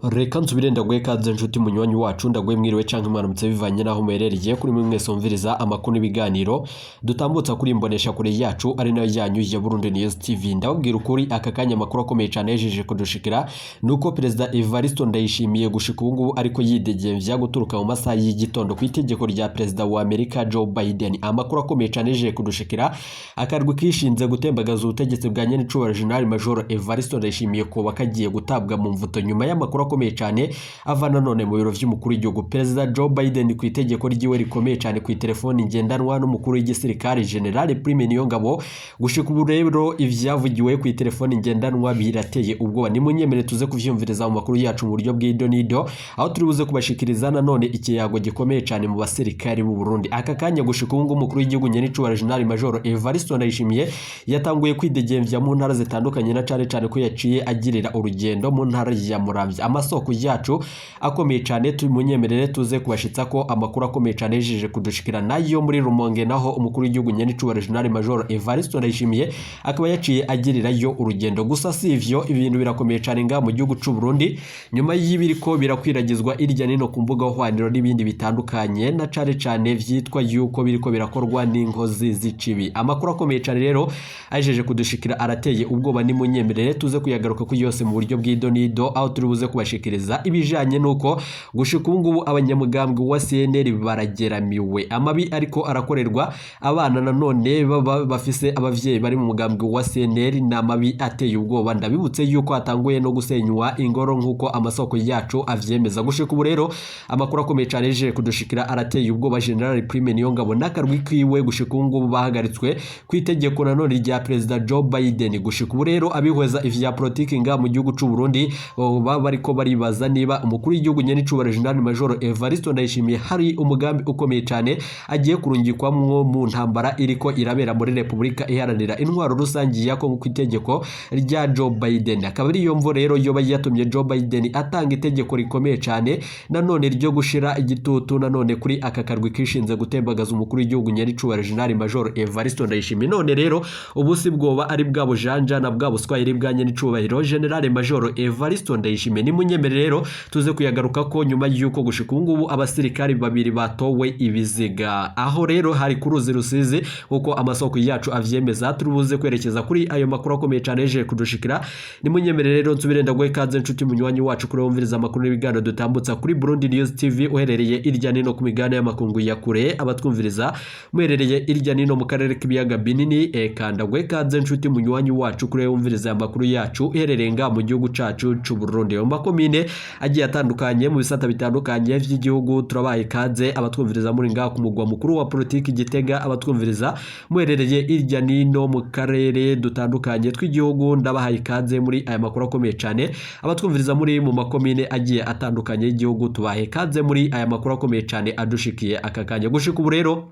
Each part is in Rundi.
Reka nsubire ndaguhe ikaze nshuti munywanyi wacu, ndaguhe mwiriwe canke mwaramutse bivanye n'aho muherereye. Kuri mwe mwese mwumviriza amakuru n'ibiganiro dutambutsa kuri imbonesha kure yacu, ari nayo yanyu ya Burundi News TV. Ndababwira ukuri, aka kanya amakuru akomeye cane yejeje kudushikira nuko Perezida Evaristo Ndayishimiye gushika ubu ngubu ariko yidegemvya guturuka mu masaha y'igitondo ku itegeko rya Perezida wa Amerika Joe Biden. Amakuru akomeye cane yejeje kudushikira, akarwi kishinze gutembagaza ubutegetsi bwa nyenicubahiro General Major Evaristo Ndayishimiye koba kagiye gutabwa mu mvuto nyuma y'amakuru akomeye cyane ava nanone mu biro vy'umukuru w'igihugu Perezida Joe Biden ku itegeko ryiwe rikomeye cyane ku telefoni ngendanwa n'umukuru w'igisirikare General Prime Niyongabo. Gushika ubu rero ivyavugiwe ku telefoni ngendanwa birateye ubwoba. Nimunyemere tuze kuvyumviriza mu makuru yacu mu buryo bw'idonido, aho turi buze kubashikiriza nanone ikiyago gikomeye cyane mu basirikare b'u Burundi. Aka kanya gushika ubu ngubu umukuru w'igihugu nyenicubahiro General Major Evaristo Ndayishimiye yatanguye kwidegemvya mu ntara zitandukanye, na cane cane ko yaciye agirira urugendo mu ntara ya Muramvya. Amasoko yacu akomeye cyane, tumunyemerere tuze kubashitsa ko amakuru akomeye cyane yejeje kudushikira nayo muri Rumonge, naho umukuru w'igihugu nyenicubahiro General Major Evaristo Ndayishimiye akaba yaciye agirirayo urugendo. Gusa si ivyo, ibintu birakomeye cyane ngaha mu gihugu c'u Burundi nyuma y'ibiriko birakwiragizwa irya nino ku mbuga hwaniro n'ibindi bitandukanye, na cane cane vyitwa yuko biriko birakorwa n'inkozi z'icibi. Amakuru akomeye cyane rero ajeje kudushikira arateye ubwoba. Nimunyemerere tuze kuyagaruka ku yose mu buryo bw'idonido, aho turi buze kubashikiriza ibijanye nuko gushika ubu ngubu abanyamugambwe wa CNL barageramiwe, amabi ariko arakorerwa abana nanone baba bafise abavyeyi bari mu mugambwe wa CNL ni amabi ateye ubwoba. Ndabibutse yuko hatanguye no gusenywa ingoro nk'uko amasoko yacu avyemeza. Gushika ubu rero amakuru akomeye cyane yejeje kudushikira arateye ubwoba. General Prime Niyongabo n'akarwi kiwe gushika ubu ngubu bahagaritswe ku itegeko nanone rya Perezida Joe Biden. Gushika ubu rero abihweza ivya politiki nga mu gihugu c'u Burundi baba bariko baribaza niba umukuru w'igihugu nyenicubahiro General Major Evaristo Ndayishimiye hari umugambi ukomeye cyane agiye kurungikwamwo mu ntambara iriko irabera muri Repubulika Iharanira Intwaro Rusange ya Kongo ku itegeko rya Joe Biden. Akaba ari iyo mvo rero yoba yatumye Joe Biden atanga itegeko rikomeye cyane nanone ryo gushira igitutu nanone kuri aka karwi kishinze gutembagaza umukuru w'igihugu nyenicubahiro General Major Evaristo Ndayishimiye. None rero ubu si bwoba ari bwa bujanja na bwa buswahili bwa nyenicubahiro General Major Evaristo Ndayishimiye? Nimunyemere rero tuze kuyagaruka ko nyuma y'uko gushika ubu ngubu abasirikari babiri batowe ibiziga, aho rero hari ku ruzi Rusizi uko amasoko yacu avyemeza. Turi buze kwerekeza kuri ayo makuru akomeye cyane yeje kudushikira. Nimunyemere rero nsubire ndaguhe ikaze nshuti munywanyi wacu kuri wumviriza amakuru n'ibiganiro dutambutsa kuri Burundi News TV uherereye irya nino ku migabane y'amakungu ya kure, abatwumviriza muherereye irya nino mu karere k'ibiyaga binini. Eka ndaguhe ikaze nshuti munywanyi wacu kuri wumviriza amakuru yacu uherereye nga mu gihugu cacu c'u Burundi mu makomine agiye atandukanye, mu bisata bitandukanye vy'igihugu, turabaye ikaze. Abatwumviriza muri ngaha ku mugwa mukuru wa politiki Gitega, abatwumviriza muherereye irya nino mu karere dutandukanye tw'igihugu, ndabahaye ikaze muri aya makuru akomeye cyane. Abatwumviriza muri mu makomine agiye atandukanye y'igihugu, tubahe ikaze muri aya makuru akomeye cyane adushikiye aka kanya. Gushika ubu rero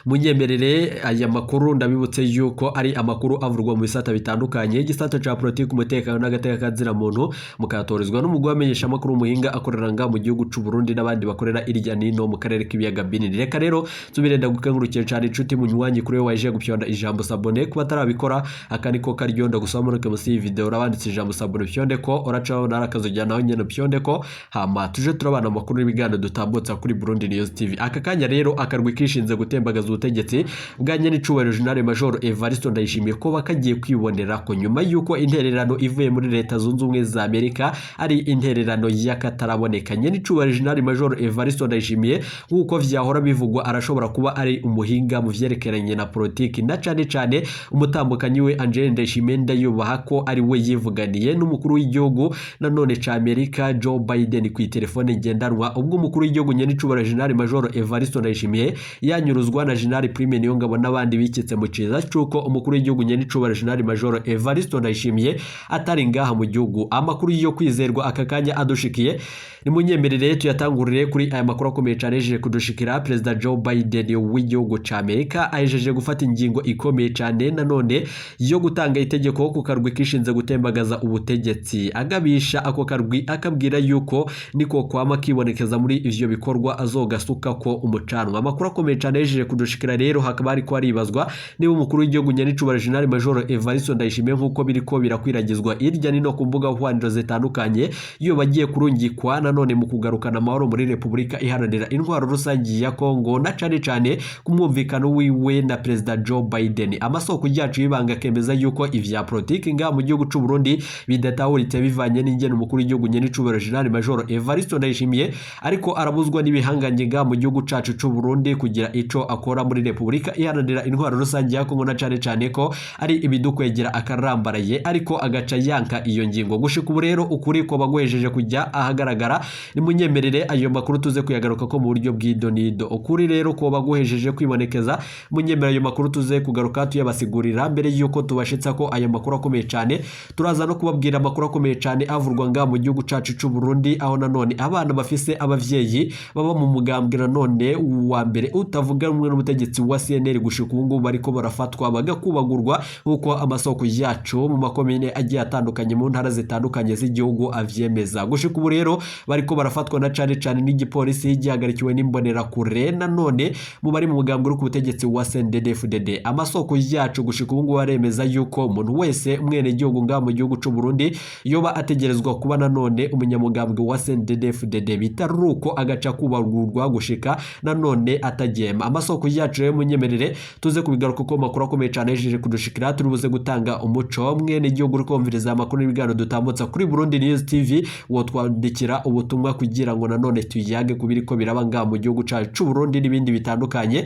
munyemerere aya makuru ndabibutse yuko ari amakuru avurwa mu bisata bitandukanye, igisata ca politiki, umutekano n'agateka muntu, mukayatorizwa n'umugwi wamenyesha amakuru umuhinga akorera nga mu gihugu c'u Burundi n'abandi bakorera irya nino mu karere k'ibiyaga binini. Reka rero nsubire ndagukengurukiye cane inshuti munywanyi kuri we waje gupyonda ijambo s'abonner. Kuba atarabikora, aka niko karyo ndagusaba muruke musi iyi video urabanditse ijambo s'abonner, upyonde ko uracaho narakazojya naho nyene upyonde ko, hama tuje turabana amakuru n'ibiganiro dutambutsa kuri Burundi News TV. Aka kanya rero akarwi kishinze gutembagaza ubutegetsi bwa nyenicubahiro General Major Evaristo Ndayishimiye ko bakagiye kwibonera ko nyuma y'uko intererano ivuye muri Leta Zunze Ubumwe za Amerika ari intererano y'akataraboneka, nyenicubahiro General Major Evaristo Ndayishimiye nk'uko vyahora bivugwa arashobora kuba ari umuhinga mu vyerekeranye na politiki, na cane cane umutambukanyi we Angel Ndayishimiye ndayubaha ko ari we yivuganiye n'umukuru w'igihugu nanone ca Amerika Joe Biden ku telefone ngendanwa ubwo umukuru w'igihugu nyenicubahiro General Major Evaristo Ndayishimiye yanyuruzwa na General Prime Niyongabo n'abandi bikitse mu ciza c'uko umukuru w'igihugu nyenicubahiro General Major Evaristo Ndayishimiye atari ngaha mu gihugu. Amakuru yo kwizerwa aka kanya adushikiye, nimunyemerere tuyatangurire kuri aya makuru akomeye cyane yejeje kudushikira. Perezida Joe Biden w'igihugu ca Amerika ahejeje gufata ingingo ikomeye cyane nanone yo gutanga itegeko ku karwi kishinze gutembagaza ubutegetsi, agabisha ako karwi akabwira yuko niko kwama kibonekeza muri ivyo bikorwa azogasuka ko umucanwa. Amakuru akomeye cyane. ahejeje kudushikira rero hakaba hariko haribazwa niba umukuru w'igihugu nyanicubahiro General Major Evariste Ndayishimiye, nk'uko biriko birakwiragizwa hirya nino ku mbuga hwaniro zitandukanye, iyo bagiye kurungikwa nanone mu kugarukana amahoro muri Repubulika Iharanira Intwaro Rusange ya Kongo, na cane cane ku mwumvikano wiwe na Perezida Joe Biden. Amasoko yacu y'ibanga akemeza yuko ivya politiki ngaha mu gihugu c'u Burundi bidatahuritse, bivanye n'ingene umukuru w'igihugu nyanicubahiro General Major Evariste Ndayishimiye ariko arabuzwa n'ibihangange ngaha mu gihugu cacu c'u Burundi kugira ico akora muri Repubulika Iharanira Intwaro Rusange ya Kongo, na cane cane ko ari ibidukwegera akarambaraye, ariko agaca yanka iyo ngingo. Gushika ubu rero ukuri ko bagwejeje kujya ahagaragara. Nimunyemerere ayo makuru tuze kuyagaruka ko mu buryo bw'idonido. Ukuri rero ko baguhejeje kwibonekeza, munyemerere ayo makuru tuze kugaruka tuyabasigurira. Mbere yuko tubashitsa ko ayo makuru akomeye cyane, turaza no kubabwira amakuru akomeye cyane avurwa ngaha mu gihugu cacu c'u Burundi, aho nanone abana bafise abavyeyi baba mu mugambwe nanone wa mbere utavuga rumwe n'ubutegetsi wa CNL, gushika ubu ngubu bariko barafatwa bagakubagurwa, nk'uko amasoko yacu mu makomine agiye atandukanye mu ntara zitandukanye z'igihugu avyemeza. Gushika ubu rero bariko barafatwa na cane cane n'igipolisi gihagarikiwe n'imbonerakure, nanone mu bari mu mugambwe uri ku butegetsi wa CNDD-FDD. Amasoko yacu gushika ubu ngubu aremeza yuko umuntu wese umwenegihugu ngaha mu gihugu c'u Burundi yoba ategerezwa kuba nanone umunyamugambwe wa CNDD-FDD, bitaruko agaca kubagurwa gushika nanone atagema. Amasoko yacu rero munyemerere tuze kubigaruka ko makuru akomeye cyane yejeje kudushikira, turi buze gutanga umuco. Mwene gihugu uri kumviriza amakuru n'ibiganiro dutambutsa kuri Burundi News TV, wo twandikira ubutumwa kugira ngo nanone tuyage kubiriko biraba ngaha mu gihugu cacu c'u Burundi n'ibindi bitandukanye.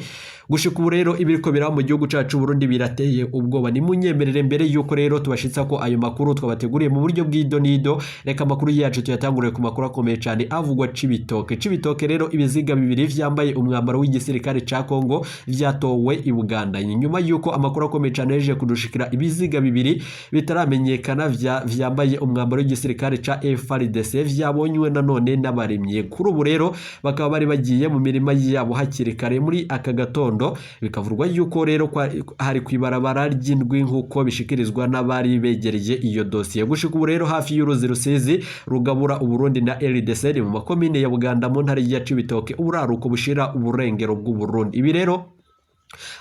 Gushika ubu rero ibiriko biraba mu gihugu cacu c'u Burundi birateye ubwoba. Nimunyemerere mbere yuko rero tubashitsa ko ayo makuru twabateguriye mu buryo bw'idonido, reka amakuru yacu tuyatangurire ku makuru akomeye cyane avugwa Cibitoke. Cibitoke rero ibiziga bibiri vyambaye umwambaro w'igisirikare ca Kongo vyatowe i Buganda, nyuma yuko amakuru akomeye cyane yaje kudushikira ibiziga bibiri bitaramenyekana vyambaye umwambaro w'igisirikare ca FARDC vyabonywe nanone n'abarimyi. Kuri ubu rero bakaba bari bagiye mu mirima yabo hakiri kare muri aka gatondo, bikavurwa yuko rero hari kwibarabara ry'indwi, nk'uko bishikirizwa n'abari begereye iyo dosiye. Gushika ubu rero hafi y'uruzi Rusizi rugabura Uburundi na RDC, mu makomine ya Buganda mu ntara ya Cibitoke, uburaruko bushira uburengero bw'u Burundi. Ibi rero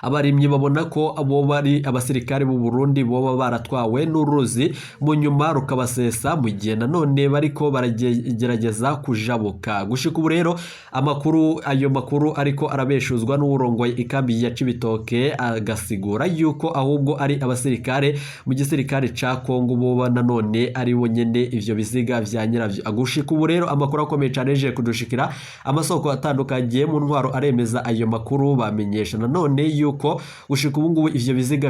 abarimyi babona ko abo bari abasirikare b'u Burundi boba baratwawe n'uruzi mu nyuma rukabasesa mu gihe nanone bariko baragerageza kujabuka. Gushika ubu rero amakuru ayo makuru ariko arabeshuzwa n'uwurongoye ikambi ya Cibitoke, agasigura yuko ahubwo ari abasirikare mu gisirikare ca Kongo boba nanone ari bo nyene ivyo biziga vya nyiravyo. Gushika ubu rero amakuru akomeye cane yaje kudushikira, amasoko atandukanye mu ntwaro aremeza ayo makuru, bamenyesha nanone yuko gushika ubu ngubu ivyo biziga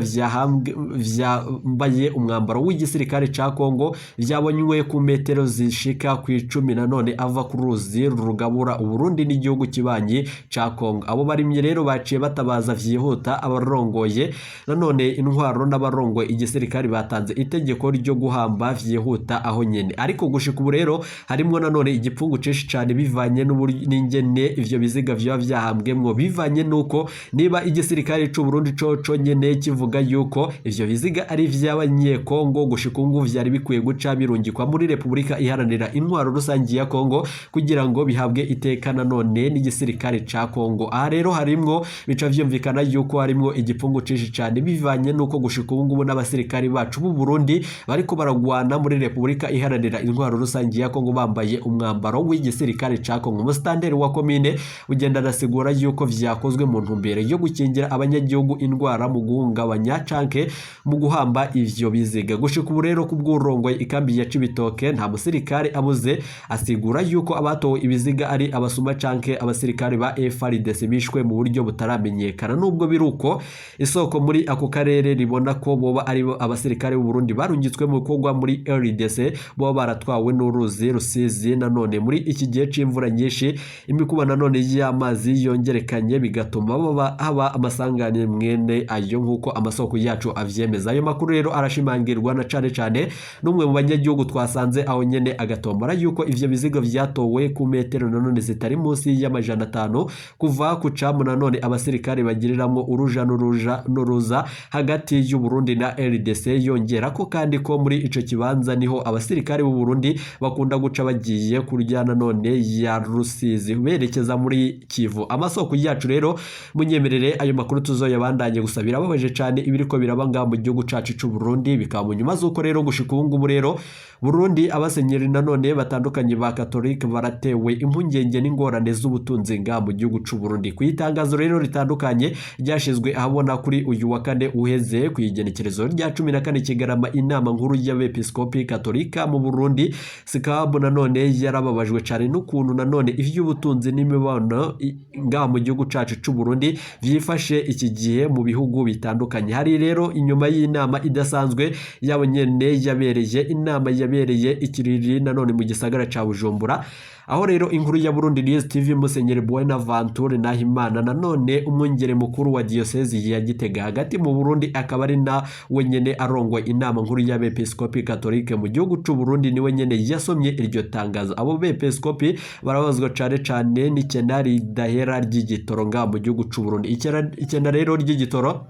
vyambaye umwambaro w'igisirikare ca Kongo vyabonywe ku metero zishika ku 10 nanone ava ku ruzi rugabura Uburundi n'igihugu kibanyi ca Kongo. Abo barimye rero baciye batabaza vyihuta abarongoye nanone intwaro n'abarongoye igisirikare, batanze itegeko ryo guhamba vyihuta aho nyene. Ariko gushika ubu rero harimwo nanone igipfungu cinshi cane, bivanye n'ingene ivyo biziga vyoba vyahambwemwo, bivanye nuko niba igisirikare c'u Burundi coco nyene kivuga yuko ivyo biziga ari ivy'abanyekongo, gushika ubu vyari bikwiye guca birungikwa muri Repubulika Iharanira Intwaro Rusange ya Kongo kugira ngo bihabwe iteka nanone n'igisirikare ca Kongo. Aha rero harimwo bica vyumvikana yuko harimwo igipfungu cinshi cane, bivanye nuko gushika ubu ngubu n'abasirikare bacu b'u Burundi bariko baragwana muri Repubulika Iharanira Intwaro Rusange ya Kongo bambaye umwambaro w'igisirikare ca Kongo. Umusitanteri wa komine ugenda anasigura yuko vyakozwe mu ntumbero yo gukingira abanyagihugu indwara mu guhungabanya canke mu guhamba ivyo biziga. Gushika ubu rero kubw'urongoye ikambi ya Cibitoke nta musirikare abuze, asigura yuko abatowe ibiziga ari abasuma canke abasirikare ba FARDC bishwe mu buryo butaramenyekana. Nubwo biruko, isoko muri ako karere ribona ko boba ari abasirikare b'u Burundi barungitswe mu bikorwa muri RDC boba baratwawe n'uruzi Rusizi nanone muri iki gihe c'imvura nyinshi, imikuba nanone y'amazi yongerekanye bigatuma haba amasangane mwene ayo, nk'uko amasoko yacu avyemeza. Ayo makuru rero arashimangirwa na cane cane n'umwe mu banyagihugu twasanze aho nyene, agatombora yuko ivyo biziga vyatowe ku metero nanone zitari munsi y'500 kuva ku camu nanone abasirikare bagiriramwo uruja n'uruja n'uruza hagati y'u Burundi na RDC. Yongera ko kandi ko muri ico kibanza niho abasirikare b'u Burundi bakunda guca bagiye kurya nanone ya Rusizi berekeza muri Kivu. Amasoko yacu rero munyemerere ayo makuru tuzoyabandanye, gusa birababaje cane ibiriko biraba ngaha mu gihugu cacu c'u Burundi, bikaba mu nyuma z'uko rero gushika ubu ngubu rero Burundi abasenyeri nanone batandukanye ba Katolike baratewe impungenge n'ingorane z'ubutunzi ngaha mu gihugu c'u Burundi. Ku itangazo rero ritandukanye ryashizwe ahabona kuri uyu wa kane uheze ku igenekerezo rya 14 Kigarama, inama nkuru y'abepiskopi Katolika mu Burundi SIKABU nanone yarababajwe cane n'ukuntu nanone ivy'ubutunzi n'imibano ngaha mu gihugu cacu c'u Burundi vyifashe iki gihe mu bihugu bitandukanye. Hari rero inyuma y'inama idasanzwe yabo nyene yabereye inama yabereye ikiriri nanone mu gisagara ca Bujumbura, aho rero inkuru ya Burundi News TV Musenyeri Buenaventure Nahimana nanone umwungere mukuru wa diocese ya Gitega hagati mu Burundi, akaba ari na wenyene arongoye inama nkuru y'abepiskopi Katolike mu gihugu c'u Burundi, niwe nyene yasomye iryo tangazo. Abo bepiskopi barabazwa cane cane n'ikena ridahera ry'igitoro ngaha mu gihugu c'u Burundi. Ikena rero ry'igitoro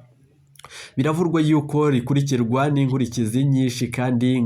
biravurwa yuko rikurikirwa n'inkurikizi nyinshi kandi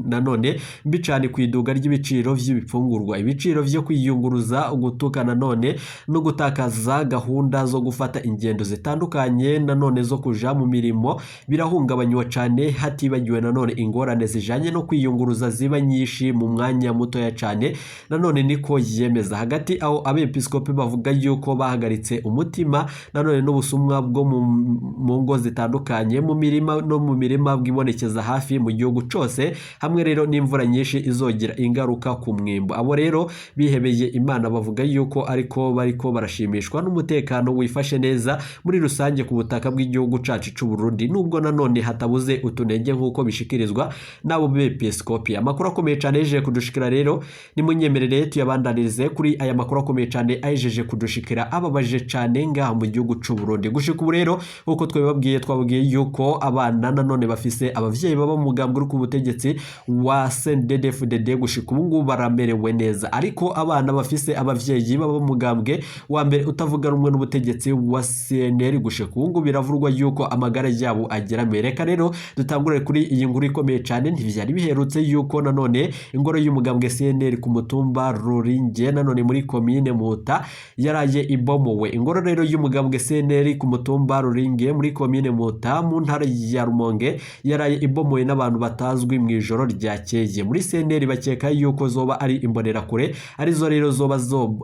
nanone mbi cane ku iduga ry'ibiciro vy'ibifungurwa, ibiciro vyo kwiyunguruza, ugutuka nanone no gutakaza gahunda zo gufata ingendo zitandukanye nanone zo kuja mu mirimo birahungabanywa cane, hatibagiwe nanone ingorane zijanye no kwiyunguruza ziba nyinshi mu mwanya mutoya cane nanone, niko yemeza. Hagati aho abepiskopi bavuga yuko bahagaritse umutima nanone n'ubusumwa bwo mu ngo zitandukanye, mu mirima no mu mirima bwibonekeza hafi mu gihugu cose, hamwe rero n'imvura nyinshi izogira ingaruka ku mwimbo. Abo rero bihebeye Imana bavuga yuko ariko bariko barashimishwa n'umutekano wifashe neza muri rusange ku butaka bw'igihugu cacu c'u Burundi, nubwo nanone hatabuze utunenge nk'uko bishikirizwa n'abo bepiskopi. Amakuru akomeye cane yejeje kudushikira rero nimunyemerere tuyabandanirize kuri aya makuru akomeye cane ayejeje kudushikira ababaje cane ngaha mu gihugu c'u Burundi. Gushika ubu rero nkuko twabibabwiye, twababwiye yuko abana nanone bafise abavyeyi baba mu mugambwe uri ku butegetsi wa CNDD-FDD gushika ubu ngubu baramerewe neza, ariko abana bafise abavyeyi baba mu mugambwe wa mbere utavuga rumwe n'ubutegetsi wa CNL gushika ubu ngubu biravurwa yuko amagara yabo ageramiwe. Reka rero dutangure kuri iyi nkuru ikomeye cane. Ntivyari biherutse yuko nanone ingoro y'umugambwe CNL ku mutumba Ruringe nanone muri komine Muhuta yaraye ibomowe. Ingoro rero y'umugambwe CNL ku mutumba Ruringe muri komine Muhuta mu ntara ya Rumonge yaraye ibomowe n'abantu batazwi mu ijoro ryakeye. Muri CNL bakeka yuko zoba ari imbonerakure arizo rero zoba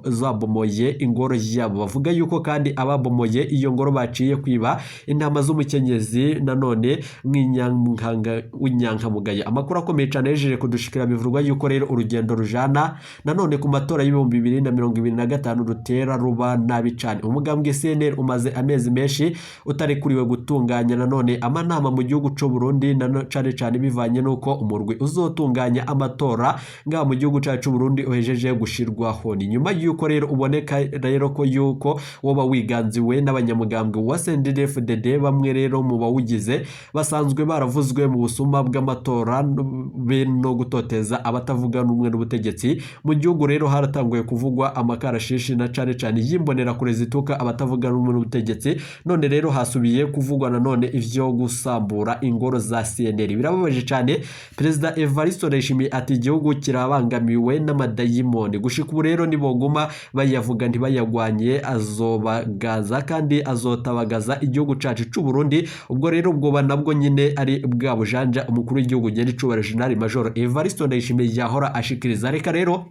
zabomoye ingoro yabo. Bavuga yuko kandi ababomoye iyo ngoro baciye kwiba intama z'umukenyezi nanone w'inyankamugayo. Amakuru akomeye cane yejeje kudushikira, bivugwa yuko rero urugendo rujana nanone ku matora y'2025 rutera ruba nabi cane. Umugambwe CNL umaze amezi menshi utarekuriwe gutunganya nanone amanama mu gihugu c'u Burundi, cane cane bivanye n'uko umurwi uzotunganya amatora ngaha mu gihugu cacu c'u Burundi uhejeje gushirwaho. Ni nyuma yuko rero uboneka rero ko yuko woba wiganziwe n'abanyamugambwe wa CNDD-FDD, bamwe rero mu bawugize basanzwe baravuzwe mu busuma bw'amatora be no gutoteza abatavuga rumwe n'ubutegetsi mu gihugu. Rero haratanguye kuvugwa amakarashishi na cane cane y'imbonerakure zituka abatavuga rumwe n'ubutegetsi. None rero hasubiye kuvugwa nanone ivyo gusambura ingoro za CNL. Birababaje cane. Perezida Evariste Ndayishimiye ati igihugu kirabangamiwe n'amadayimoni. Gushika ubu rero niboguma bayavuga ntibayagwanye azobagaza kandi azotabagaza igihugu cacu c'u Burundi. Ubwo rero ubwoba nabwo nyine ari bwa bujanja umukuru w'igihugu nyene General Major Evariste Ndayishimiye yahora ashikiriza. Reka rero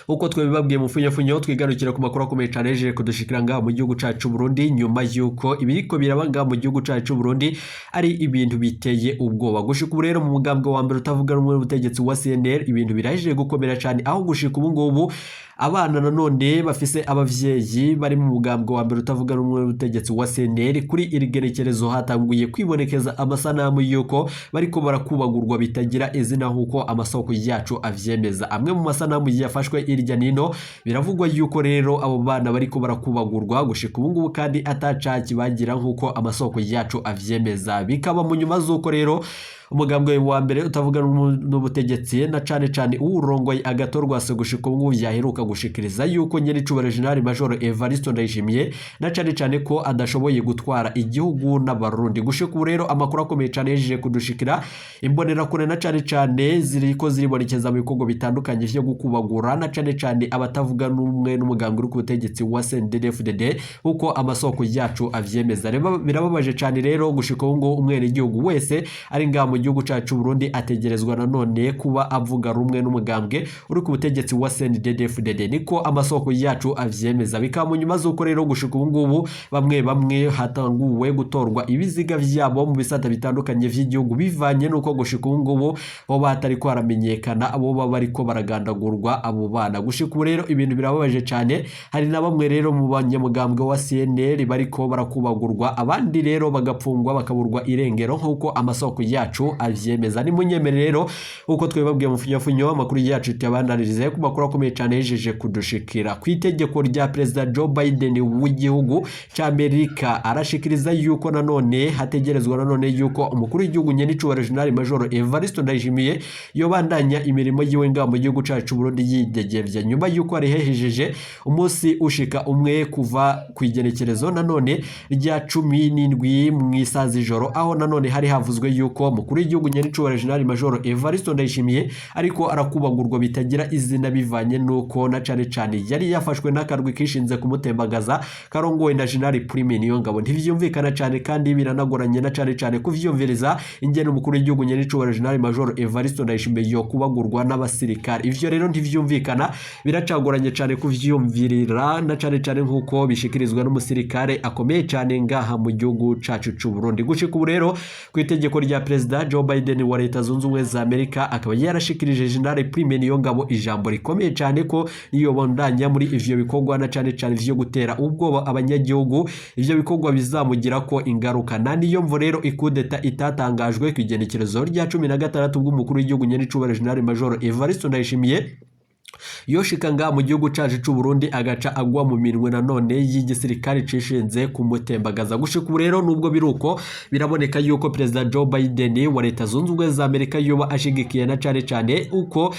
uko twabibabwiye mu funyafunyo twigarukira ku makuru akomeye cane yejeje kudushikira ngaha mu gihugu cacu Burundi, nyuma yuko ibiriko biraba ngaha mu gihugu cacu Burundi ari ibintu biteye ubwoba. Gushika ubu rero mu mugambwe wa mbere utavuga rumwe n'ubutegetsi wa CNL ibintu birahejeje gukomera cane, aho gushika ubu ngubu Abana nanone bafise abavyeyi bari mu mugambwe wa mbere utavuga rumwe n'ubutegetsi wa CNL, kuri iri gerekerezo hatanguye kwibonekeza amasanamu y'uko bariko barakubagurwa bitagira izina, nk'uko amasoko yacu avyemeza. Amwe mu masanamu yafashwe irya nino, biravugwa yuko rero abo bana bariko barakubagurwa gushika ubu ngubu kandi atacaki bagira, nk'uko amasoko yacu avyemeza. Bikaba mu nyuma z'uko rero umugambwe wa mbere utavuga n'ubutegetsi, na cane cane uwurongoye Agathon Rwasa, gushika ubu ngubu yaheruka gushikiriza yuko nyenicubahiro General Major Evariste Ndayishimiye na cane cane ko adashoboye gutwara igihugu n'Abarundi. Gushika ubu rero amakuru akomeye cane yejeje kudushikira, imbonerakure na cane cane ziriko ziribonekeza mu bikorwa bitandukanye vyo gukubagura na cane cane abatavuga n'umwe n'umugambwe uri ku butegetsi wa CNDD-FDD, uko amasoko yacu avyemeza. Rero birababaje cane rero, gushika ubu ngubu umwenegihugu wese ari ngaha mu gihugu cacu Burundi ategerezwa nanone kuba avuga rumwe n'umugambwe uri ku butegetsi wa CNDD-FDD, niko amasoko yacu avyemeza. Bikaba mu nyuma z'uko rero gushika ubu ngubu bamwe bamwe hatanguwe gutorwa ibiziga vyabo mu bisata bitandukanye vy'igihugu, bivanye n'uko gushika ubu ngubu bo batariko haramenyekana abo baba bariko baragandagurwa abo bana. Gushika ubu rero ibintu birababaje cane. Hari na bamwe rero mu banyamugambwe wa CNL bariko barakubagurwa, abandi rero bagapfungwa, bakaburwa irengero, nk'uko amasoko yacu avyemeza. Nimunyemere rero, uko twebabwiye mu funyafunyo, amakuru yacu tuyabandanirize ku makuru akomeye cane yejeje kudushikira. Ku itegeko rya Perezida Joe Biden w'igihugu c'Amerika, arashikiriza yuko nanone hategerezwa nanone yuko umukuru w'igihugu nyenicubahiro General Major Evariste Ndayishimiye yobandanya imirimo yiwe ngaha mu gihugu cacu Burundi yidegevya, nyuma yuko arihejeje umunsi ushika umwe kuva ku igenekerezo nanone rya 17 mu isaha z'ijoro, aho nanone hari havuzwe yuko umukuru w'igihugu nyenicubahiro General Major Evariste Ndayishimiye ariko arakubagurwa bitagira izina, bivanye nuko na cane cane yari yafashwe n'akarwi kishinze kumutembagaza karongowe na General Prime Niyongabo. Ntivyumvikana cane kandi biranagoranye na cane cane kuvyumviriza ingene umukuru w'igihugu nyenicubahiro General Major Evariste Ndayishimiye yo kubagurwa n'abasirikare. Ivyo rero ntivyumvikana, biracagoranye cane kuvyumvirira, na cane cane nkuko bishikirizwa n'umusirikare akomeye cane ngaha mu gihugu cacu c'u Burundi. Gushika ubu rero, ku itegeko rya Perezida Joe Biden wa Leta Zunze Ubumwe za Amerika, akaba yarashikirije General Prime Niyongabo ijambo rikomeye cane ko iyo bandanya muri ivyo bikorwa, na cane cane vyo gutera ubwoba abanyagihugu, ivyo bikorwa bizamugira ko ingaruka. Na niyo mvo rero ikudeta itatangajwe ku igenekerezo rya 16 bw'umukuru w'igihugu nyenicubahiro General Major Evariste Ndayishimiye yoshika ngaha mu gihugu cacu c'u Burundi agaca agwa mu minwe nanone y'igisirikare cishinze kumutembagaza. Gushika ubu rero, nubwo biruko, biraboneka yuko Perezida Joe Biden wa Leta Zunze Ubumwe za Amerika yoba ashigikiye na cane cane uko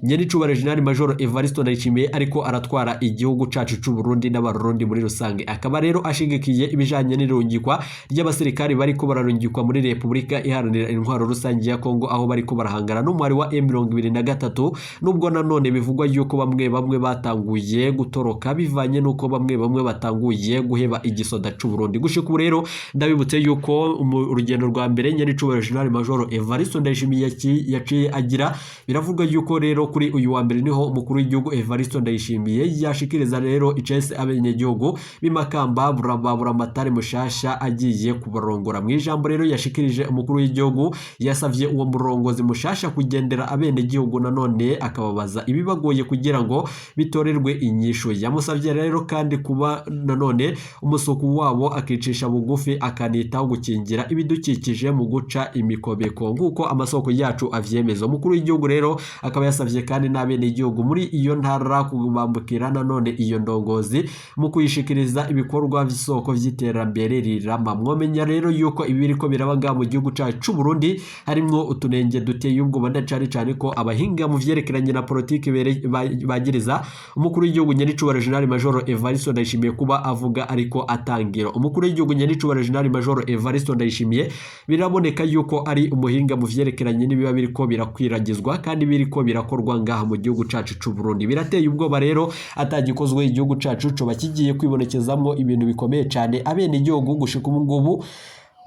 nyenicubahiro General Major Evariste Ndayishimiye ariko aratwara igihugu cacu c'u Burundi n'Abarundi muri rusange. Akaba rero ashigikiye ibijanye n'irungikwa ry'abasirikari bariko bararungikwa muri Repubulika Iharanira Intwaro Rusange ya Kongo, aho bariko barahangana n'umwari wa M23, nubwo nanone bivugwa yuko bamwe bamwe batanguye gutoroka, bivanye n'uko bamwe bamwe batanguye guheba igisoda c'u Burundi. Gushika ubu rero ndabibutse yuko urugendo rwa mbere nyenicubahiro General Major Evariste Ndayishimiye yaciye agira, biravugwa yuko rero kuri uyu wa mbere niho umukuru w'igihugu Evariste Ndayishimiye yashikiriza rero icese abenegihugu b'imakamba Buramatari mushasha agiye kubarongora. Mu ijambo rero yashikirije, umukuru w'igihugu yasavye uwo murongozi mushasha kugendera abenegihugu, nanone akababaza ibibagoye kugira ngo bitorerwe inyishu. Yamusavye rero kandi kuba nanone umusuku wabo, akicisha bugufi, akanitaho gukingira ibidukikije mu guca imikobeko, nk'uko amasoko yacu avyemeza. Umukuru w'igihugu rero akaba yasavye kandi n'abenegihugu muri iyo ntara kubambukira nanone iyo ndongozi mu kuyishikiriza ibikorwa vy'isoko vy'iterambere rirama. Mwomenya rero yuko ibi biriko biraba ngaha mu gihugu cacu c'u Burundi harimwo utunenge duteye ubwoba, na cane cane ko abahinga mu vyerekeranye na politiki bagiriza umukuru w'igihugu nyenicubahiro General Major Evariste Ndayishimiye kuba avuga ariko atangira. Umukuru w'igihugu nyenicubahiro General Major Evariste Ndayishimiye biraboneka yuko ari umuhinga mu vyerekeranye n'ibiba biriko birakwiragizwa kandi biriko birakorwa ngaha mu gihugu cacu c'u Burundi. Birateye ubwoba rero, atagikozwe igihugu cacu coba kigiye kwibonekezamwo ibintu bikomeye cane. Abenegihugu gushika ubu ngubu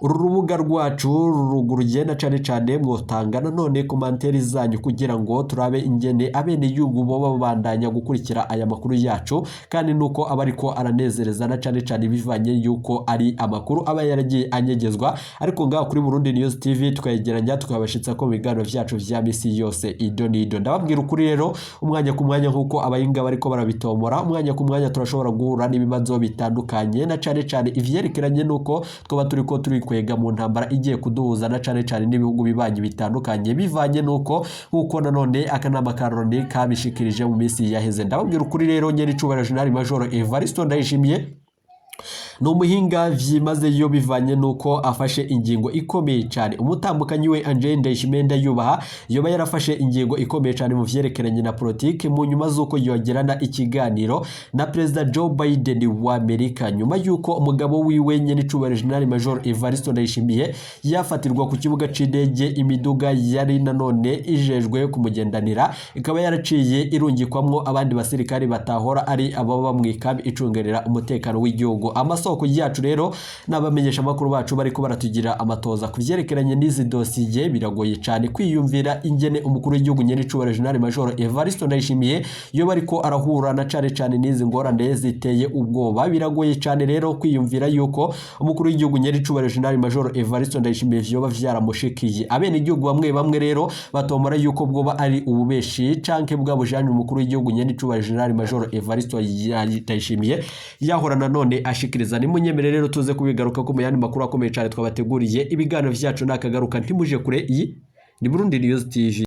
Uru rubuga rwacu ruruguruye, na cane cane mwotanga nanone commentaires zanyu kugira ngo turabe ingene abenegihugu boba babandanya gukurikira aya makuru yacu, kandi nuko aba ariko aranezereza, na cane cane bivanye yuko ari amakuru aba yaragiye anyegezwa, ariko ngaho kuri Burundi News TV tukayegeranya, tukabashitsa ko mu biganiro vyacu vya misi yose ido nido. Ndababwira ukuri rero, umwanya ku mwanya, nkuko abahinga bariko barabitomora, umwanya ku mwanya turashobora guhura n'ibibazo bitandukanye, na cane cane ivyerekeranye nuko twaba turiko turikwega mu ntambara igiye kuduhuza na cane cane n'ibihugu bibanyi bitandukanye, bivanye nuko nkuko nanone akanama ka Loni kabishikirije mu minsi yaheze. Ndababwira ukuri rero, nyene icubahiro General Major Evaristo Ndayishimiye ni umuhinga vyimazeyo, bivanye nuko afashe ingingo ikomeye cyane. Umutambukanyi we Angel Ndayishimiye Ndayubaha yoba yarafashe ingingo ikomeye cyane mu vyerekeranye na politike, mu nyuma z'uko yogirana ikiganiro na Perezida Joe Biden wa Amerika, nyuma y'uko umugabo wiwe nyene icubahiro General Major Evaristo Ndayishimiye yafatirwa ku kibuga c'indege, imiduga yari nanone ijejwe kumugendanira ikaba yaraciye irungikwamwo abandi basirikari batahora ari ababa mu ikambi icungerera umutekano w'igihugu. Amasoko yacu rero n'abamenyesha amakuru bacu bariko baratugira amatoza ku vyerekeranye n'izi dosiye. Biragoye cyane kwiyumvira ingene umukuru w'igihugu nyene icubahiro General Major Evaristo Ndayishimiye iyo bariko arahura na cane cane n'izi ngorane ziteye ubwoba. Biragoye cyane rero kwiyumvira yuko umukuru w'igihugu nyene icubahiro General Major Evaristo Ndayishimiye vyoba vyaramushikiye. Abene igihugu bamwe bamwe rero batomora yuko bwoba ari ububeshi canke bwa bujanye umukuru w'igihugu nyene icubahiro General Major Evaristo Ndayishimiye yahora nanone ashikiriza. Nimunyemere rero tuze kubigaruka ko mu yandi makuru akomeye cyane twabateguriye. Ibiganiro vyacu nakagaruka, ntimuje kure. Iyi ni Burundi News TV.